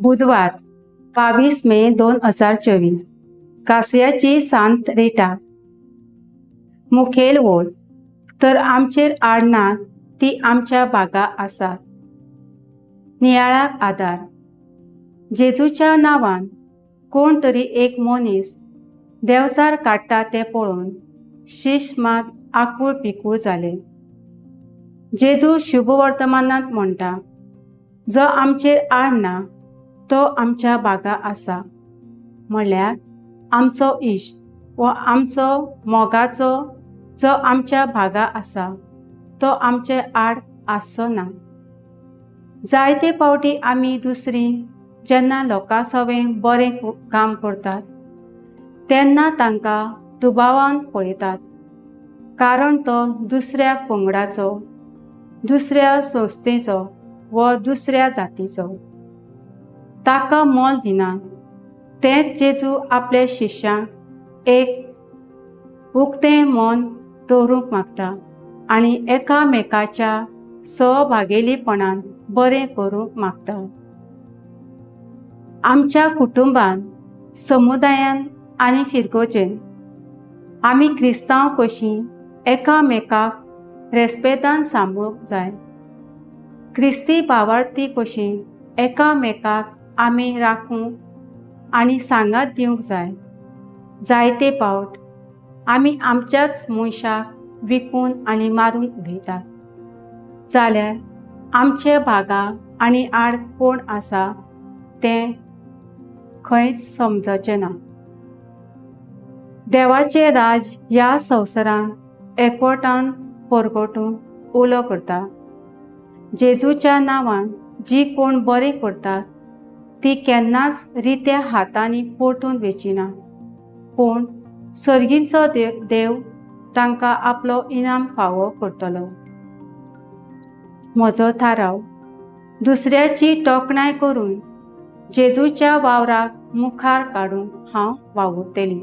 बुधवार 22 मे 2024 कासयाची सांत रिटा. मुखेल ओळ तर आमचेर आड ना ती आमच्या बागा आसात. नियाळाक आदार. जेजूच्या नांवान कोण तरी एक मनीस देंवचार काडटा तें पळोवन शिश मात आकूळ पिकूळ जाले. जेजू शुभवर्तमानांत म्हणटा, जो आमचेर आड ना तो आमच्या बागा आसा, म्हणल्यार आमचो इश्ट व आमचो मोगाचो जो आमच्या भागा आसा तो आमचे आड आसचो ना. जायते फावटी आमी दुसरी जेन्ना लोकां सवें बरें काम करतात तेन्ना तांकां दुबावान पळयतात, कारण तो दुसऱ्या पंगडाचो, दुसऱ्या संस्थेचो व दुसऱ्या जातीचो. ताका मोल दिना. तेंच जेजू आपल्या शिष्यांक एक उक्तें मन दवरूंक मागता आनी एकामेकाच्या सहभागेलीपणान बरें करूंक मागता. आमच्या कुटुंबान, समुदायान आनी फिरगोजेन आमी क्रिस्तांव कशीं एकामेकाक रेस्पेदान सांबाळूंक जाय. क्रिस्ती भावार्थी कशीं एकामेकाक आमी राखूंक आनी सांगात दिवंक जाय. जायते फावट आमी आमच्याच मनशाक विकून आनी मारून उडयतात, जाल्यार आमचे भागा आनी आड कोण आसा तें खंयच समजचें ना. देवाचें राज ह्या संवसारांत एकवटान परगटूंक उलो करता. जेजूच्या नांवान जी कोण बरें करतात ती केन्नाच रित्या हातांनी परतून वेचिना, पूण सर्गींचो देव तांकां आपलो इनाम फावो करतलो. म्हजो थाराव दुसऱ्याची तोखणाय करून जेजूच्या वावराक मुखार काडूंक हांव वावुरतली.